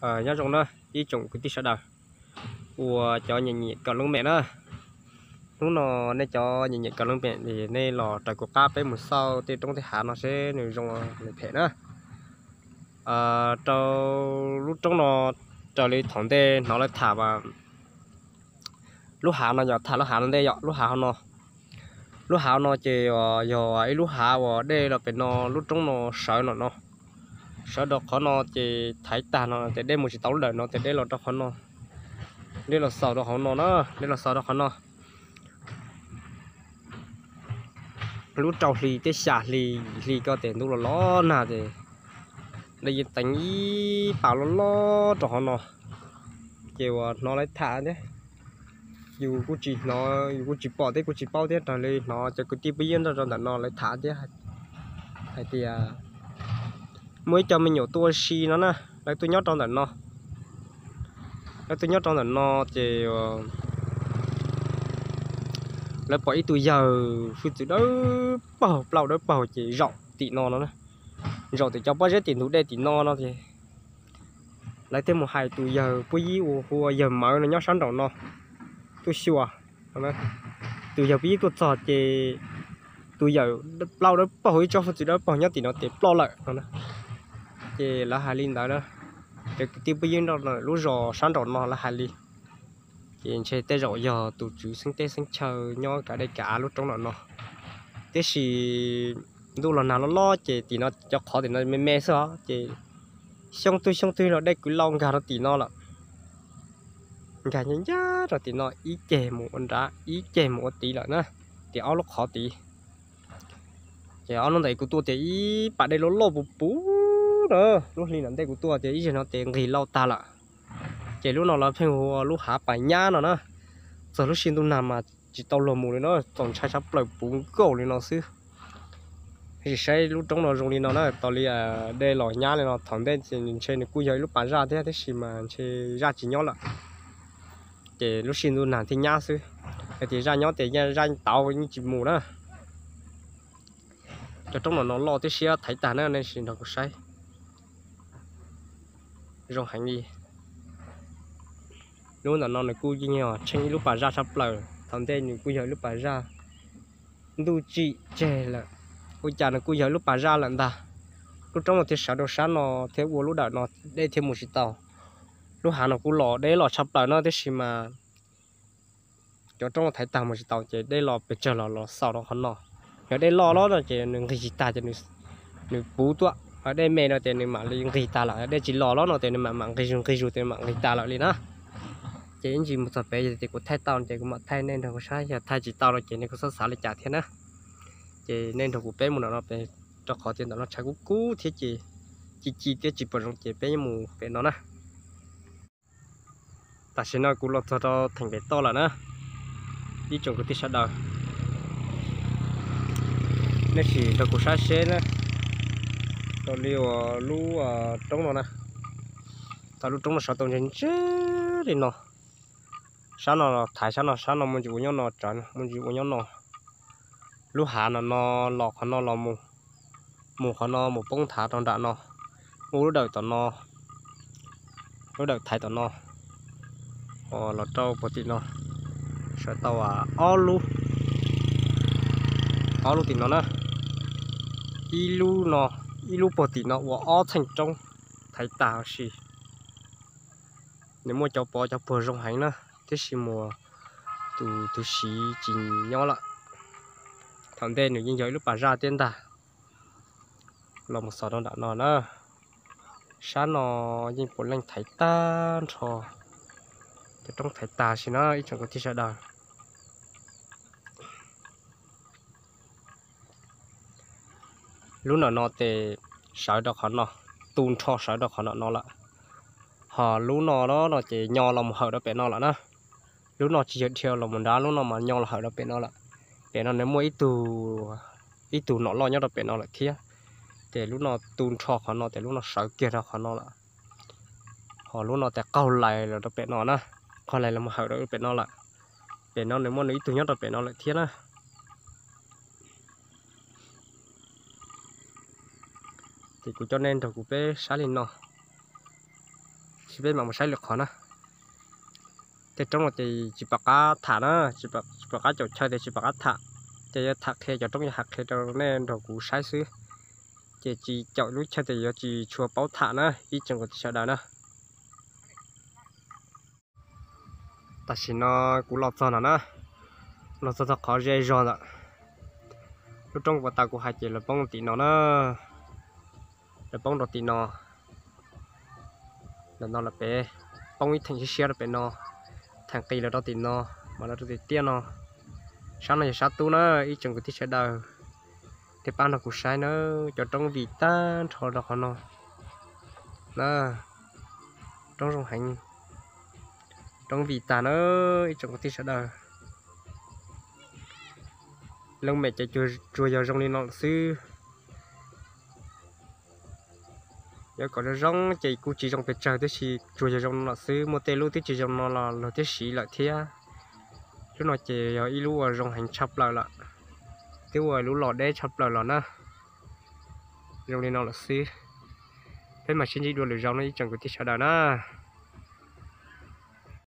Nyob zoo na ib tsoom kwv tij sawv daws uas cov nyiam nyiam kawm leej mem na. Hnub no nej cov nyiam nyiam kawm leej mem es nej los raws kuv qab peb mus xauj tej roob tej hav no seb nws zoo nws phem na. Rau lub roob no, raws li thaum ntej hnov lawv tham as, lub hav no yog tham lub hav no ntej yog lub hav no. Lub hav no ces yog ib lub hav uas dej los pem no lub roob no sawv no no, sawv rau qhov no ces thaiv tag no ces dej mus tsis tau lub dawm no ces dej los rau qhov no, dej los xaus rau qhov no na, dej los xaus rau qhov no. Lub rau hli thiab xya hli yim hli ko ces ntuj los los nag ces dej yeej teev ib pas loj loj rau qhov no. Ces uas hnov lawv tham thiab, yus kuj tsis hnov, yus kuj tsis pom thiab kuj tsis paub thiab, raws li hnov cov kwv tij phooj ywg nyob rau ntawm no lawv tham thiab hais tias muaj ib co me nyuam tuaj ua si no na, lawv tuaj nyob rau ntawm no. Lawv tuaj nyob rau ntawm no ces lawv pom ib tug yawg hwj txwv dawb paug, plaub dawb paug ces zaum tim no no, zaum tim cov pob zeb tim ntug dej tim no no ces lawv thiaj mus hais tus yawg phooj ywg uas hu ua yawg Mawv no nyob sab nraum no tuaj xyuas. Tus yawg phooj ywg tuaj txog ces tus yawg plaub dawb paug, ib tsob hwj txwv dawb paug nyob tim no ces ploj lawm no. Ces lawv hais li ntawd na, cov kwv tij phooj ywg nyob rau lub zos sab nraum no lawv hais li. Ces ntshe tej zaum yog tus tswv xeeb teb xeeb chaw nyob kav dej kav av lub roob no no. Tiam sis ntuj los nag loj loj ces tim no cov qhov tim no me me xwb os, ces xyoo twg xyoo twg los dej kwv lau nkag rau tim no lawm. Nkag ncaj ncaj rau tim no ib ceg mus ua nrad ib ceg mus ua tid lawm na, tim ob lub qhov tid. Ces ob hnub ntawd kuv tuaj tias ib pas dej loj loj puv puv na, lub hli nram ntej kuv tuaj tias ib zeg no ces nqis lau tag lawm. Ces lub no lawv pheej hu ua lub hav pas nyab no na. Txog lub sij ntuj nag mas tsis tau luag mus li no, txaus ntshai tshaj plaws puv nkaus li no xwb. Tab sis saib lub roob no zoo li no na, tas li dej los nyab li no, thaum ntej ntshe nws kuj yog ib lub pas zaj thiab, tab sis mas ntshe zaj tsis nyob lawm. Ces lub sij ntuj nag thiaj nyab xwb, hais tias zaj nyob tias zaj tauv yeej tsis mus na. Cov roob no no loj tib siab thaiv tag na, nej sim nrog kuv saib. Zoo heev li. Lub ntawm no nws kuj yeej yog tsheej ib lub pas zaj tshaj plaws, thaum ntej nws kuj yog ib lub pas zaj, ntuj tsim tseg lawm, ua cas nws kuj yog ib lub pas zaj lawm ntag. Lub roob no thiaj sawv rau sab no thiab ua lub dawm no, dej thiaj mus tsis tau. Lub hav no kuj los deb los tshaj plaws no, tab sis mas cov roob thaiv tag mus tsis tau ces dej los pes tsawg los los xaus rau qhov no. Yog dej loj los no ces nws nqis tsis tag ces nws puv tuaj, dej me no ces nws mam li nqis tag lawm, dej tsis los los no ces nws mam mam nqis zus nqis zus ces mam nqis tag lawm li na. Ces ib ntsis mus txog pem ces kuv thaij tau ces kuv mam thaij nej nrog kuv saib, yog thaij tsis tau no ces nej kuj txhob xav li cas thiab na. Ces nej nrog kuv peb mus no no pem, rau qhov tias ntawm no tshav kub kub thiab ces ci ci thiab tsis pom zoo ces peb mus pem no na. Tam sim no kuv los txog rau theem pem toj lawm na, ib tsoom kwv tij sawv daws, nej sim nrog kuv saib seb na, raws li uas lub roob no na, tau lub roob no sawv tau ntse ntse li no, sab no los thaiv sab no, sab no muaj ntsis ua nyob no, tsawv muaj ntsis ua nyob no, lub hav no no los qhov no los mus, mus qhov no mus poob thav rau nram no, muaj lub dawm tom no, lub dawm thaiv tom no, los rau puag tim no, sawv tau ob lub, ob lub tim no na, ib lub no, ib lub puag tim no ua ob txheej roob thaiv tag huv si. Nws muaj cov pov cov puag zoo heev na, tiam sis mas tus tus siv tsis nyob lawm. Thaum ntej nws yeej yog ib lub pas zaj thiab ntag. Los mus xaus rau nram no na, sab no yeej puav leej thaiv tag nrho, cov roob thaiv tag huv si na ib tsoom kwv tij sawv daws. Lub nram no ces sawv rau qhov no, tu nrho sawv rau qhov nram no lawm. Ho lub no no ces nyo los mus hawm rau pem no lawm na. Lub no tsis yog dhia los mus nrad, lub no mas nyo los hawm rau pem no lawm. Pem no nws muaj ib tug, ib tug nom loj nyob rau pem no lawm thiab. Ces lub no tu nrho qhov no ces lub no sawv kiag rau qhov no lawm. Ho lub no ces qaug lais los rau pem no na, qaug lais los mus hawm rau pem no lawm. Pem no nws muaj nws ib tug nyob rau pem no lawm thiab na. Ces kuv coj nej nrog kuv peb saib li no. Ces peb mam mus saib lwm qhov na. Tej roob no ces tsis pom qab tham na, tsis pom qab caum chaw tias tsis pom qab tham. Ces yuav tham qhia cov roob yuav hais qhia rau nej nrog kuv saib xwb. Ces tsis caum lub chaw tias yuav tsis tshua paub tham na ib tsoom kwv tij sawv daws na. Tam sim no kuv los txog no na, los txog txog qhov ze zog ntawm lub roob uas tas kuv hais ces lawv poob tim no na, lawv poob rau tim no. Ntawm no lawm pem, poob ib theem siab siab rau pem no, theem qis lawm rau tim no, mas lawv rau tim tiaj no. Sab no yog sab tub na ib tsoom kwv tij sawv daws, thiaj pab nrog kuv saib na, cov roob vim tag nrho rau qhov no na, roob zoo heev, roob vim tag na ib tsoom kwv tij sawv daws. Lub mem ces tsuas yog zoo li no lawm xwb. Yuav kom zoo zoo ces kuj tsis zoo pes tsawg tiam sis tsuas yog zoo no lawm xwb, muaj tej lub twb tsis zoo no los luag twb siv lawm thiab. Lub no ces yog ib lub uas zoo heev tshaj plaws lawm, twb ua lub los deb tshaj plaws los na. Zoo li no lawm xwb, peb mam sib ntsib dua lwm zaus no ib tsoom kwv tij sawv daws na.